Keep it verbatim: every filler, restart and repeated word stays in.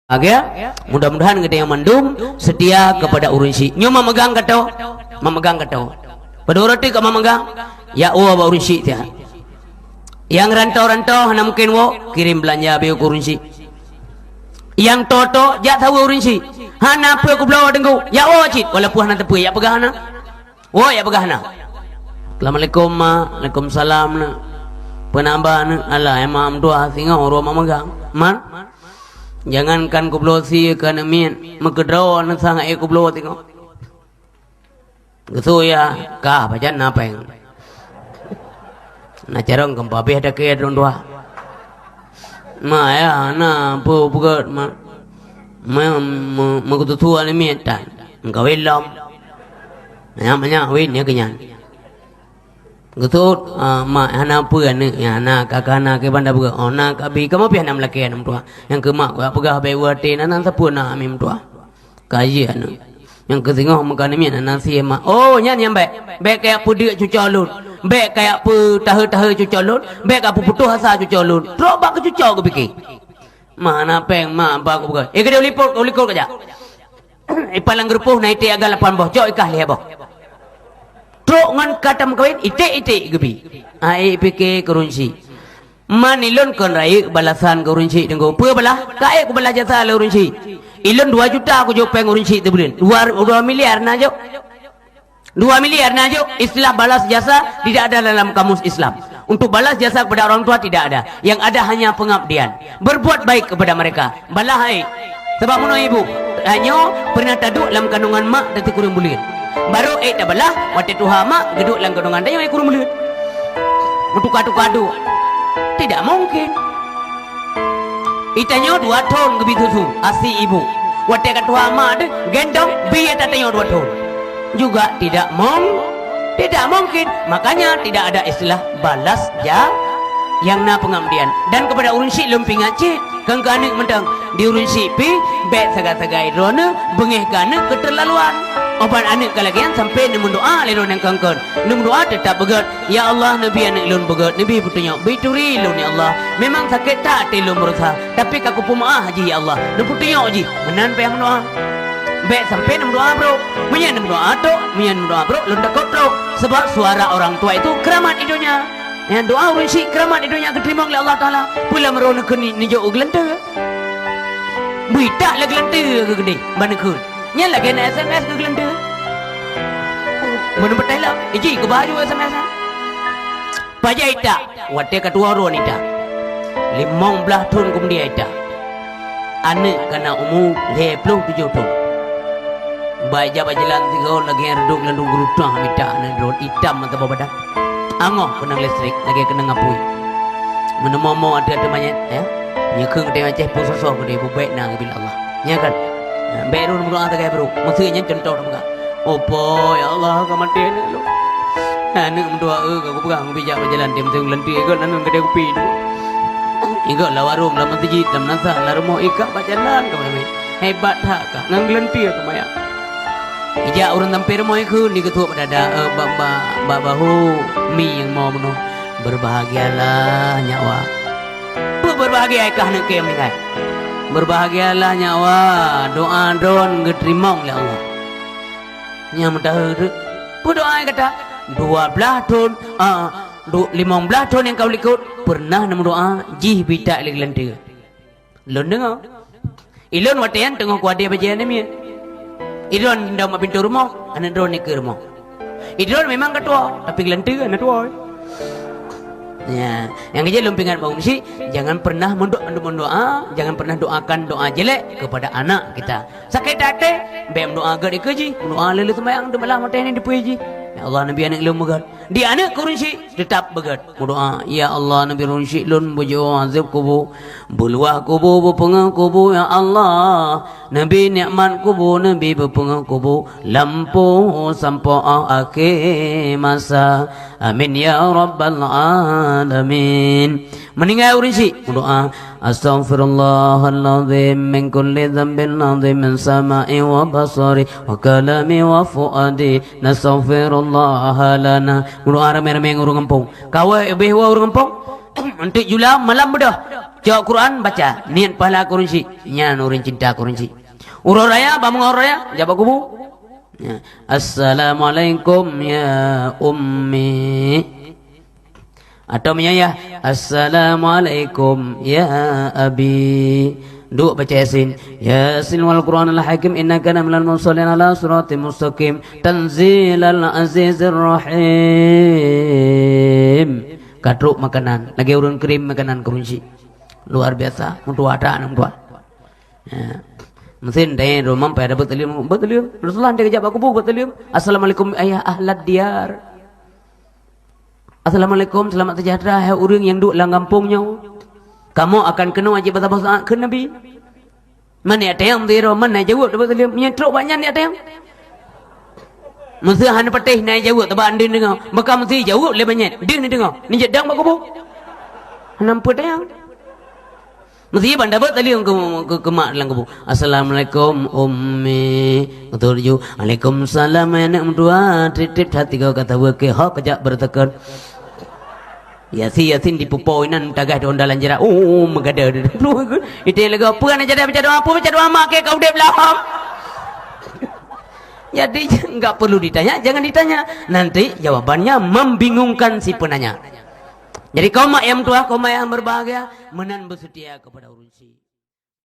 Oke? Mudah-mudahan geutanyoe mandum setia kepada ureuëng syiek. Nyoe mameugang kato, mameugang kato. Padub roti ka mameugang, ya woe bak ureuëng syiek siat. Nyang rantau-rantau hana mungken woe, kirém beulanja beu keu ureuëng syiek. Nyang toe-toe jak saweue ureuëng syiek. Hana peue kubloe Teungku, ya woe cit, walaupun hana teupeue, ya peugah hana. Woe, ya peugah na. Assalamualaikum, Mak. Waalaikumsalam, Neuk. Peue na ba, Neuk? Alah, emang meutuah singoh uroe mameugang. Man? Jangankan kubloe sie keu aneuk miet, meukeudroe neusangai kubloe singoh. Geusue ya, kah pajan na péng. Na carông keumpabeh dakée droe dua. Ma ya, na peue peugét ma. Ma, ma, meukeusue aneuk miet tan. Meukawen lom. Nyan, nyan, win, nyan keu nyan. Geusut, ah, mak, hana peue aneuk, nyan, na ka, ka na keu banda peugah. Oh, na ka bi, kamoe pih hana meulakée aneuk meutuah. Nyang keu mak, kupeugah bék u até, na, na sapeue na aneuk meutuah. Ka jih aneuk. Nyang keu singoh meukawen miet, na, na sie mak. Oh, nyan nyang bék. Bék kajak peudeuk cucoe lôn. Bék kajak peutahe-tahe cucoe lôn. Bék kajak peuputôh asa cucoe lôn. Trok bak keu cucoe geupiké. Mak, na péng, mak, ba kupeugah. Eh, keudeh u likot, u likot kajak. Ipalang geurupoh na iték agam lapan boh, cok ikah lhée boh. Trok ngon ka tameukawen, iték-iték geubi. Ai piké keu ureuëng syiek. Man ilôn kon rayeuk balasan keu ureuëng syiek Teungku. Peue balah? Ka ék kubalah jasa lé ureuëng syiek. Ilôn dua juta kujok péng ureuëng syiek sibuleuen. Dua, dua miliar na jok. Dua miliar na jok, istilah balas jasa tidak ada dalam kamus Islam. Untuk balas jasa kepada orang tua tidak ada. Yang ada hanya pengabdian. Berbuat baik kepada mereka. Balah hai. Sabab meunoe ibu, tanyoe pernah taduek lam kandungan mak teuti kureueng buleuen. Barô ék tabalah, watée tuha mak geuduek lam kandungan tanyoe kureueng buleuen. Meutuka-tuka duek. Tidak mungkin. Itanyoe dua thon geubi susu, asi ibu. Watée ka tuha mak teuh, gendong, bi ata tanyoe dua thon. Juga tidak mung-, tidak mungkin. Makanya tidak ada istilah balas ja-, nyang na peungabdian. Dan kepada ureuëng syiek lôn peuingat cit, kon keu aneuk mantong, di ureuëng syiek pih, bék sagai-sagai droeneuh beungéh keu aneuk keuteulaluan. Obat aneuk ka lagée nyan sampoe neumeudoa lé droeneuh kon-kon. Neumeudoa teutab beugét, "Ya Allah, neubi aneuk lôn beugét, neubi peutunyok, bi turi lôn, ya Allah. Memang sakét that até lôn beurasa, tapi ka kupeumeuáh jih, ya Allah. Neupeutunyok jih." Meunan payah meudoa. Bék sampoe neumeudoa brok. Meunyoe neumeudoa trok, meunyoe neumeudoa brok, lôn takot trok. Sebab suara orang tua itu keramat di donya. Nyang doa ureuëng syiek keramat di donya geuteurimong lé Allah Taala. Peue lam droeneuh keuneuk neujok u geulanteue? Beuitak lé geulanteue keu keudeh ban neukheun. Nyan lagée na S M S keu geulanteue. Meuneupeuteulam, iji keubah aju S M S nyan. Pajan itak, watée ka tuwoe droeneuh itak. Limong blaih thon keumudian itak. Aneuk ka na umu lhée ploh tujoh thon. Bak ijak bak jalan sigoe lagée reudok lam gurutang mita aneuk droen itam mata bak badan. Angoh keunong listrik lagée keunong apui. Meuneumö-mö ateueh-ateueh manyét, ya. Nyeukheun teuh Aceh peusoh-soh keudeh bubek na geubri Allah. Nya kan? Bék droen meudoa sagai brok. Meuseu nyan cuntoh tapeugah. Oh, po, ya Allah, ka maté aneuk lôn. Aneuk meudoa, eh, ka kupeugah ngon bijak bak jalan, tem-tem geulanteue, ikot aneuk keudeh kupi tu. Ikot lam warong, lam meuseujid, lam nasah, lam rumoh, ikot bak jalan ka maté. Hebat that ka, ngon geulanteue ka maya. Ijak ureuëng sampoe rumoh ikheun, di geutuek bak dada, eh, bak, bak, bak bahu, mi nyang mo bunoe. Berbahagialah nyawa. Peue berbahagia kah aneuk kée meuninggai? Berbahagialah nyawa, doa droen geuteurimong lé Allah. Nyang meudaheut, peue doa gata? Dua blaih thon, a, du-, limong blaih thon nyang ka likot, peureunah neumeudoa jih beuitak lé geulanteue. Lôn deungoe. Ilôn watée nyan teungoh kuadée bajée aneuk miet. Ilôn dong bak pintoe rumoh, aneuk droen nikeue rumoh. Idroen memang ka tuwoe, tapi geulanteue hana tuwoe. Ya, nyang keujeuet lôn peuingat bak ureuëng syiek, jangan pernah meudo-, meudoa, jangan pernah doakan doa jelek kepada anak kita. Sakét até, bék meudoa gét dikeue jih, meudoa lé-lé seumayang, teubalah maté ni dipeue jih. Ya Allah, neubi aneuk lôn beugét. Di aneuk keu ureuëng syiek, teutab beugét. Meudoa, "Ya Allah, neubi ureuëng syiek lôn beujiôh azab kubu, beuluwah kubu, beupeungeuh kubu, ya Allah. Neubi nikmat kubu, neubi beupeungeuh kubu, lampôh sampoe akhé masa. Amin ya rabbal alamin." Meuninggai ureuëng syiek, meudoa, "Astaghfirullahal azim min kulli dzambin azim min sama'i wa basari wa kalami wa fuadi. Nastaghfirullah lana." Meudoa ramé-ramé ngon ureuëng gampông. Kawai ubéh wa ureuëng gampông. Untuk jula malam beudôh. Cok Quran baca, niet pahala keu ureueng syiek. Nyan ureueng cinta keu ureueng syiek. Uroe raya, banmandum uroe raya, jak bak kubu. Ya. "Assalamualaikum ya ummi." Atau meunyoe yah, "Assalamualaikum ya abi." Duek baca Yasin. "Yasin wal Qur'anil hakim, innaka minal mursalin ala siratim mustaqim, tanzilal azizir rahim." Ka trok makanan, lagèe ureueng kirim makanan keu ureueng syiek. Luar biasa, meutuah that aneuk meutuah. Ya. Meusén deh, rumah payah beuet teulium, beuet teulium. Rasulullah dia kejak bak kubu, beuet teulium. "Assalamualaikum ayah ahlad diyar." "Assalamualaikum, selamat sejahtera, hai ureueng nyang duek lam gampông nyoe. Kamoe akan keunoe jeuet basa-basa keu Nabi." Man jak tanyong sidroe, man na jaweueb, beuet teulium. Meunyoe trok bak nyan jak tanyong. Meusé hana patéh na jaweueb, teubak ndeueng deungoe. Maka meusé jaweueb lé bak nyan, deuh neudeungoe. Neujak dong bak kubu. Hana peue tanyong. Meusé ban dabeuet teulium keu, keu, keu mak lam kubu. "Assalamualaikum ummi." Beutôi laju. "Waalaikumsalam ya aneuk meutuah." Trép-trép that tiga kata beuke ho kejak beureuteukon. Yasin, Yasin dipupo inan tagah di onda lanjera. Oh, meugada. Itu yang lega. Peue aneuk jada baca doa, peue baca doa mak ke kau udép lom. Jadi enggak perlu ditanya, jangan ditanya. Nanti jawabannya membingungkan si penanya. Jadi kaum mak yang tua, kaum mak yang berbahagia, meunan bersetia kepada ureueng syiek.